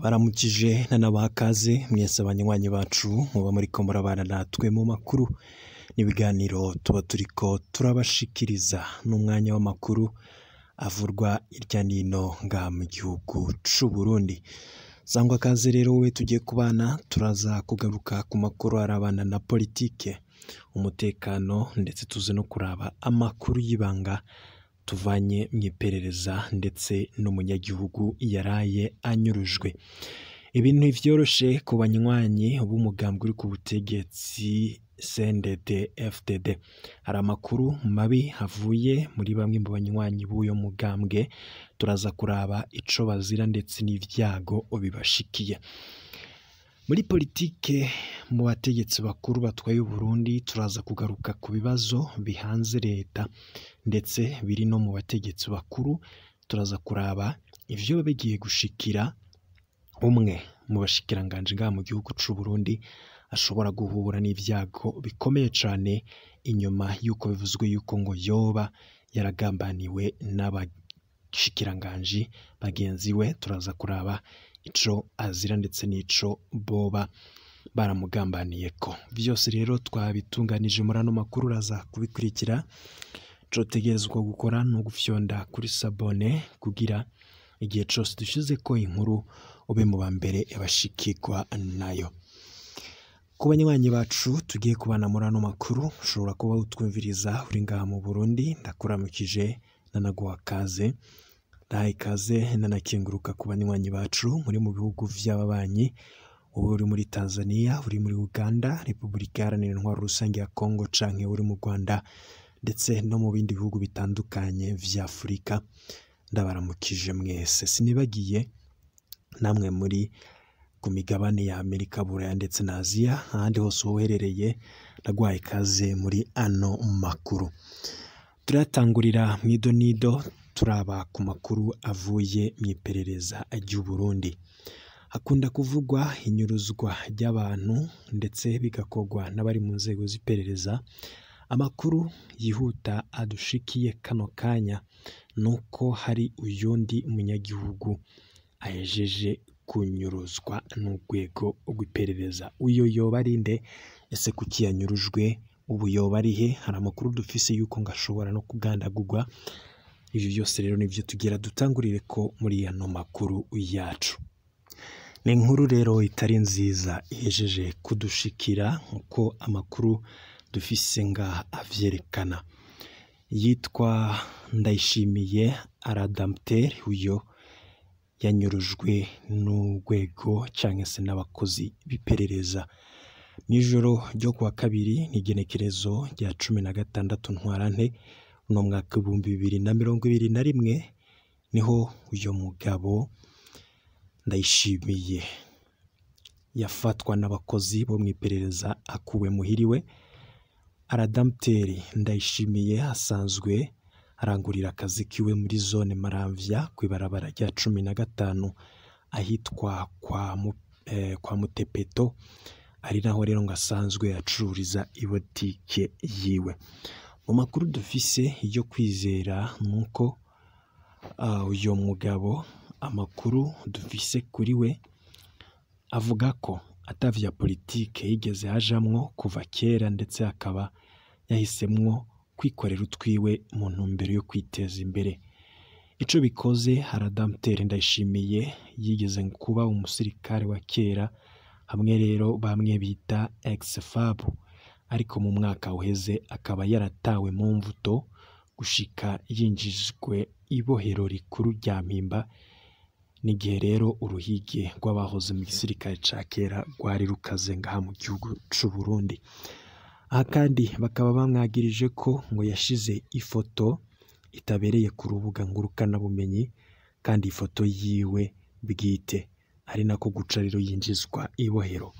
Ndabaramukije nanabaha ikaze mwese abanywanyi bacu muba muriko murabana natwe mu makuru n'ibiganiro tuba turiko turabashikiriza n'umwanya w'amakuru avurwa irya nino ngaha mu gihugu c'u Burundi. Sangwa kaze rero wowe tugiye kubana turaza kugaruka ku makuru arabana na politike, umutekano ndetse tuze no kuraba amakuru y'ibanga tuvanye mw'iperereza ndetse n'umunyagihugu yaraye anyurujwe. Ibintu ntivyoroshe ku banywanyi b'umugambwe uri ku butegetsi CNDD FDD. Hari amakuru mabi avuye muri bamwe mu banywanyi b'uyo mugambwe, turaza kuraba ico bazira ndetse n'ivyago bibashikiye. Muri politike mu bategetsi bakuru batwaye Uburundi turaza kugaruka ku bibazo bihanze leta ndetse biri no mu bategetsi bakuru, turaza kuraba ivyo bigiye gushikira umwe mu bashikiranganji ngaha mu gihugu c'u Burundi ashobora guhura n'ivyago bikomeye cane inyuma yuko bivuzwe yuko ngo yoba yaragambaniwe n'abashikiranganji bagenzi we, turaza kuraba ico azira ndetse n'ico boba baramugambaniyeko. Vyose rero twabitunganije muri ano makuru uraza kubikurikira, ico utegerezwa gukora ni ugufyonda kuri sabone kugira igihe cose dushizeko inkuru ube mu ba mbere bashikirwa nayo. Ku banywanyi bacu tugiye kubana muri ano makuru, ushobora kuba utwumviriza uri ngaha mu Burundi, ndakuramukije nanaguha kaze, ndahaye ikaze nanakenguruka ku banywanyi bacu muri mu bihugu vy'ababanyi, wowe uri muri Tanzania, uri muri Uganda, Repubulika Iharanira Intwaro Rusange ya Kongo canke uri mu Rwanda ndetse no mu bindi bihugu bitandukanye vya Afurika, ndabaramukije mwese. Sinibagiye namwe muri ku migabane ya Amerika, Buraya ndetse na Aziya, ahandi hose uherereye ndaguhaye ikaze muri ano makuru. Turayatangurira mw'idonido turaba ku makuru avuye mw'iperereza ry'u Burundi. Hakunda kuvugwa inyuruzwa ry'abantu ndetse bigakorwa n'abari mu nzego z'iperereza. Amakuru yihuta adushikiye kano kanya nuko hari uyundi munyagihugu ahejeje kunyuruzwa n'urwego rw'iperereza. Uyo yoba ari nde? Ese kuki yanyurujwe? Ubu yoba ari he? Hari amakuru dufise yuko ngo ashobora no kugandagurwa. Ivyo vyose rero nivyo tugira dutangurire ko muri ano makuru yacu. Ni inkuru rero itari nziza ihejeje kudushikira nkuko amakuru dufise ngaha avyerekana. Yitwa Ndayishimiye Aradamter, uyo yanyurujwe n'urwego canke se n'abakozi b'iperereza. Mw'ijoro ryo kuwa kabiri n'igenekerezo rya 16 Ntwarante uno mwaka 2021 niho uyo mugabo Ndayishimiye yafatwa n'abakozi bo mw'iperereza akuwe muhiriwe. Aradamter Ndayishimiye asanzwe arangurira akazi kiwe muri zone Maramvya kw'ibarabara rya 15 ahitwa kwa Mutepeto, ari naho rero ngo asanzwe acururiza ibotike yiwe. Mu makuru dufise yo kwizera nuko uyo mugabo amakuru dufise kuri we avuga ko atavya politike yigeze ajamwo kuva kera, ndetse akaba yahisemwo kwikorera utwiwe mu ntumbero yo kwiteza imbere. Ico bikoze Aradamter Ndayishimiye yigeze kuba umusirikare wa kera, hamwe rero bamwe bita ex-FAB, ariko mu mwaka uheze akaba yaratawe mu mvuto gushika yinjijwe ibohero rikuru rya Mpimba, n'igihe rero uruhige rw'abahoze mu gisirikare ca kera rwari rukaze ngaha mu gihugu c'u Burundi. Aha kandi bakaba bamwagirije ko ngo yashize ifoto itabereye ku rubuga ngurukanabumenyi kandi ifoto yiwe bwite, ari nako guca rero yinjizwa ibohero.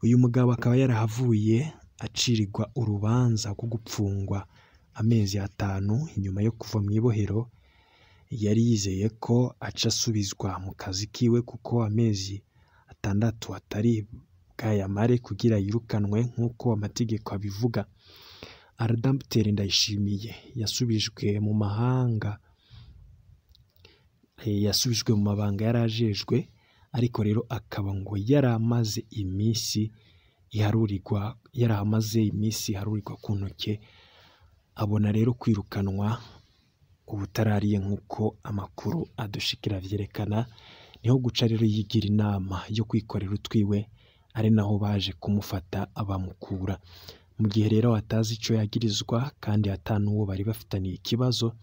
Uyu mugabo akaba yarahavuye acirirwa urubanza rwo gupfungwa amezi 5 inyuma yo kuva mw'ibohero. Yari yizeye ko aca asubizwa mu kazi kiwe kuko amezi 6 atari bwayamare kugira yirukanwe nk'uko amategeko abivuga. Aradamter Ndayishimiye yasubijwe mu mahanga, yasubijwe mu mabanga yarajejwe. Ariko rero akaba ngo yaramaze iminsi iharurirwa ku ntoke, abona rero kwirukanwa ubutarariye nk'uko amakuru adushikira vyerekana. Niho guca rero yigira inama yo kwikorera utwiwe, ari naho baje kumufata abamukura. Mu gihe rero atazi ico yagirizwa kandi atanuwo bari bafitaniye ikibazo,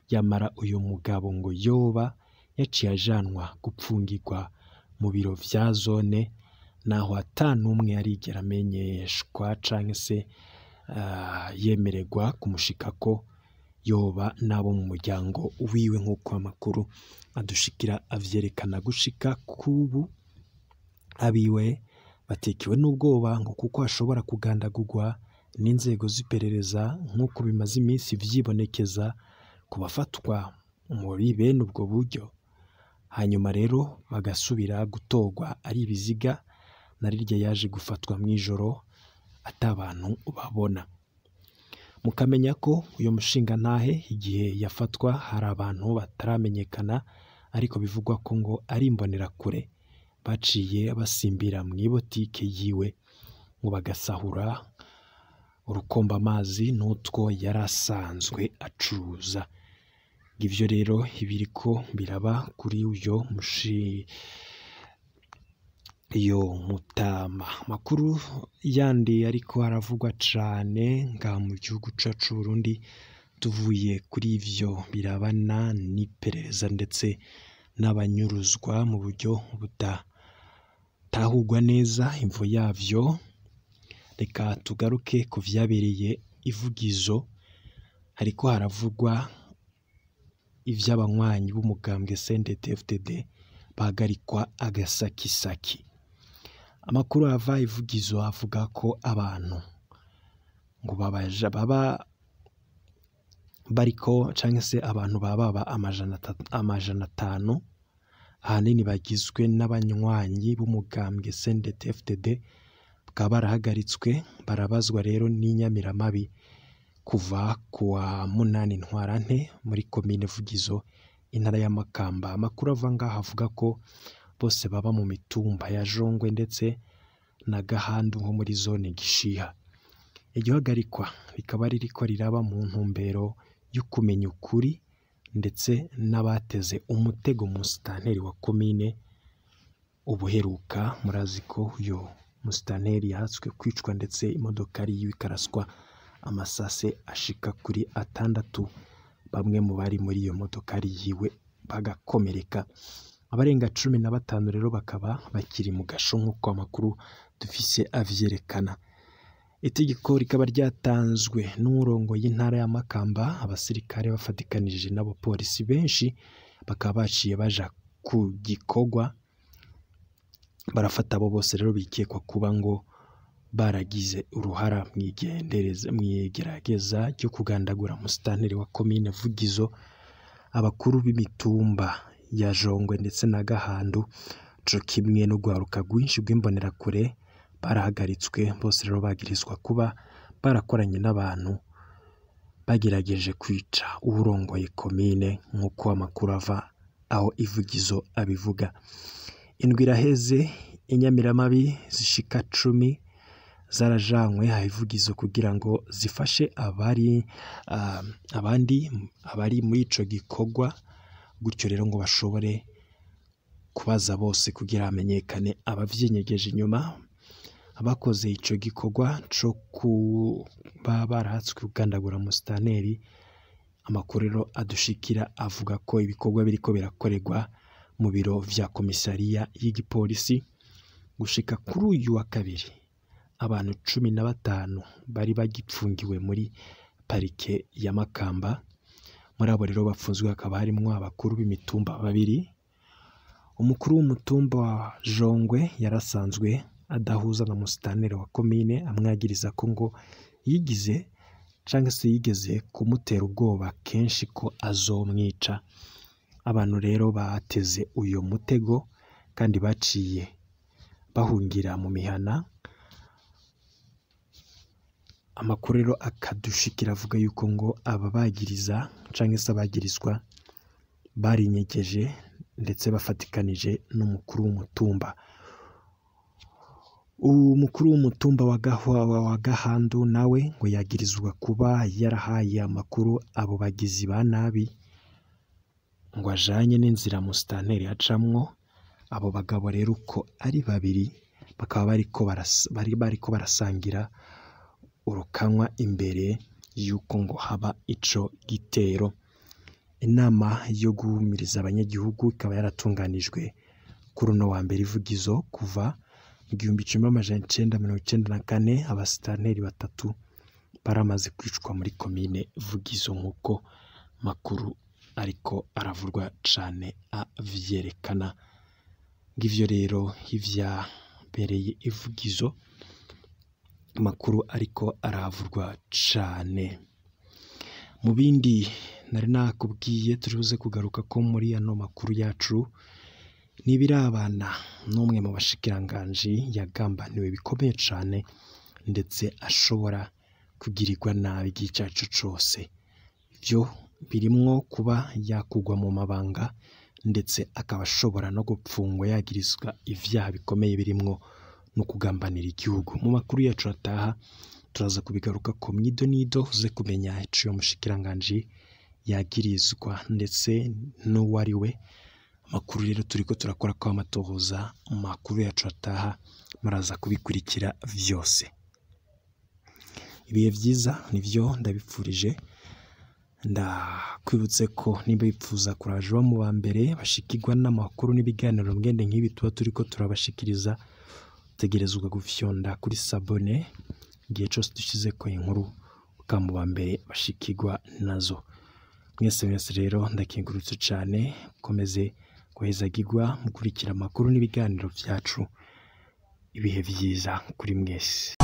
yamara uyu mugabo ngo yoba yaciye ajanwa gupfungirwa mu biro vya zone, naho atanumwe yarigera amenyeshwa canke se yemererwa kumushikako, yoba n'abo mu muryango wiwe nk'uko amakuru adushikira avyerekana. Gushika kubu abiwe batekewe n'ubwoba ngo kuko ashobora kugandagurwa n'inzego z'iperereza nk'uko bimaze iminsi vyibonekeza ku bafatwa muri bene ubwo buryo, hanyuma rero bagasubira gutorwa ari ibiziga, na rirya yaje gufatwa mw'ijoro atabantu babona. Mukamenya ko uyu mushingantahe igihe yafatwa hari abantu bataramenyekana, ariko bivugwa ko ngo ari imbonerakure baciye basimbira mw'ibotike yiwe ngo bagasahura urukomba amazi n'utwo yari asanzwe acuruza. Ivyo rero ibiriko biraba kuri uyo iyo mutama. Makuru yandi ariko aravugwa cane nga mu gihugu cacu Burundi, tuvuye kuri ivyo birabana n'iperereza ndetse n'abanyuruzwa mu buryo budatahurwa neza imvo yavyo. Reka tugaruke ku vyabereye ivugizo. Hariko haravugwa ivy'abanywanyi b'umugambwe CNDD-FDD bahagarikwa agasakisaki. Amakuru ava ivugizo avuga ko abantu ngo baba bariko canke se abantu bababa 500, ahanini bagizwe n'abanywanyi b'umugambwe CNDD-FDD, bakaba barahagaritswe barabazwa rero n'inyamiramabi kuva kuwa 8 Ntwarante muri komine Vugizo, intara ya Makamba. Amakuru ava ngaho avuga ko bose baba mu mitumba ya Jongwe ndetse na Gahandu ho muri zone Gishiha. Iryo hagarikwa rikaba ririko riraba mu ntumbero yo kumenya ukuri ndetse n'abateze umutego musitanteri wa komine ubuheruka. Murazi ko uyo musitanteri yahatswe kwicwa ndetse imodokari yiwe ikaraswa amasase ashika kuri 6, bamwe mu bari muri iyo modokari yiwe bagakomereka. Abarenga 15 rero bakaba bakiri mu gasho nk'uko amakuru dufise avyerekana. Itegeko rikaba ryatanzwe n'urongo y'intara ya Makamba, abasirikare bafatikanije n'abapolisi benshi bakaba baciye baja ku gikorwa barafata abo bose rero bikekwa kuba ngo baragize uruhara mw'igerageza ryo kugandagura musitanteri wa komine Vugizo. Abakuru b'imitumba ya Jongwe ndetse na Gahandu co kimwe n'urwaruka rwinshi rw'imbonerakure barahagaritswe, bose rero bagirizwa kuba barakoranye n'abantu bagerageje kwica uwurongoye komine nk'uko amakuru ava aho ivugizo abivuga. Indwi iraheze inyamiramabi zishika 10 zarajanywe aho ivugizo kugira ngo zifashe abari abandi abari muri ico gikorwa, gutyo rero ngo bashobore kubaza bose kugira hamenyekane abavyenyegeje inyuma abakoze ico gikorwa co kuba barahatswe kugandagura musitanteri. Amakuru rero adushikira avuga ko ibikorwa biriko birakorerwa mu biro vya komisariya y'igipolisi. Gushika kuri uyu wa kabiri abantu 15 bari bagipfungiwe muri parike ya Makamba. Muri abo rero bapfunzwe hakaba harimwo abakuru b'imitumba 2. Umukuru w'umutumba wa Jongwe yarasanzwe adahuza na musitanteri wa komine, amwagiriza ko ngo yigize canke se yigeze kumutera ubwoba kenshi ko azomwica. Abantu rero bateze uyo mutego kandi baciye bahungira mu mihana. Amakuru rero akadushikira avuga yuko ngo ababagiriza canke se abagirizwa barinyegeje ndetse bafatikanije n'umukuru w'umutumba. Umukuru w'umutumba wa Gahandu nawe ngo yagirizwa kuba yarahaye amakuru abo bagizi ba nabi ngo ajanye n'inzira musitanteri acamwo. Abo bagabo rero uko ari babiri bakaba bariko barasangira urukanwa imbere y'uko ngo haba ico gitero. Inama yo guhumiriza abanyagihugu ikaba yaratunganijwe kuri uno wa mbere ivugizo kuva mu 1994 abasitanteri batatu baramaze kwicwa muri komine Vugizo, nk'uko makuru ariko aravurwa cane avyerekana. Ngivyo rero ivyabereye ivugizo, amakuru ariko aravurwa cane. Mu bindi nari nakubwiye turibuze kugaruka ko muri ano makuru yacu n'ibirabana n'umwe mu bashikiranganji yagambaniwe bikomeye cane ndetse ashobora kugirirwa nabi igihe ico arico cose. Ivyo birimwo kuba yakugwa mu mabanga ndetse akaba ashobora no gupfungwa yagirizwa ivyaha bikomeye birimwo no kugambanira igihugu. Mu makuru yacu ataha turaza kubigaruka ko mwidonido uze kumenya ico uyo mushikiranganji yagirizwa ndetse n'uwo ari we. Amakuru rero turiko turakora ko amatohoza, mu makuru yacu ataha muraza kubikurikira vyose. Ibihe vyiza nivyo ndabipfurije, ndakwibutse ko nimba wipfuza kuraje uba mu ba mbere bashikirwa n'amakuru n'ibiganiro ngende nk'ibi tuba turiko turabashikiriza, utegerezwa gufyonda kuri sabone igihe cose dushizeko inkuru ukaba mu ba mbere bashikirwa nazo. Mwese mwese rero ndakengurutse cane, mukomeze guhezagirwa mukurikira amakuru n'ibiganiro vyacu. Ibihe vyiza kuri mwese.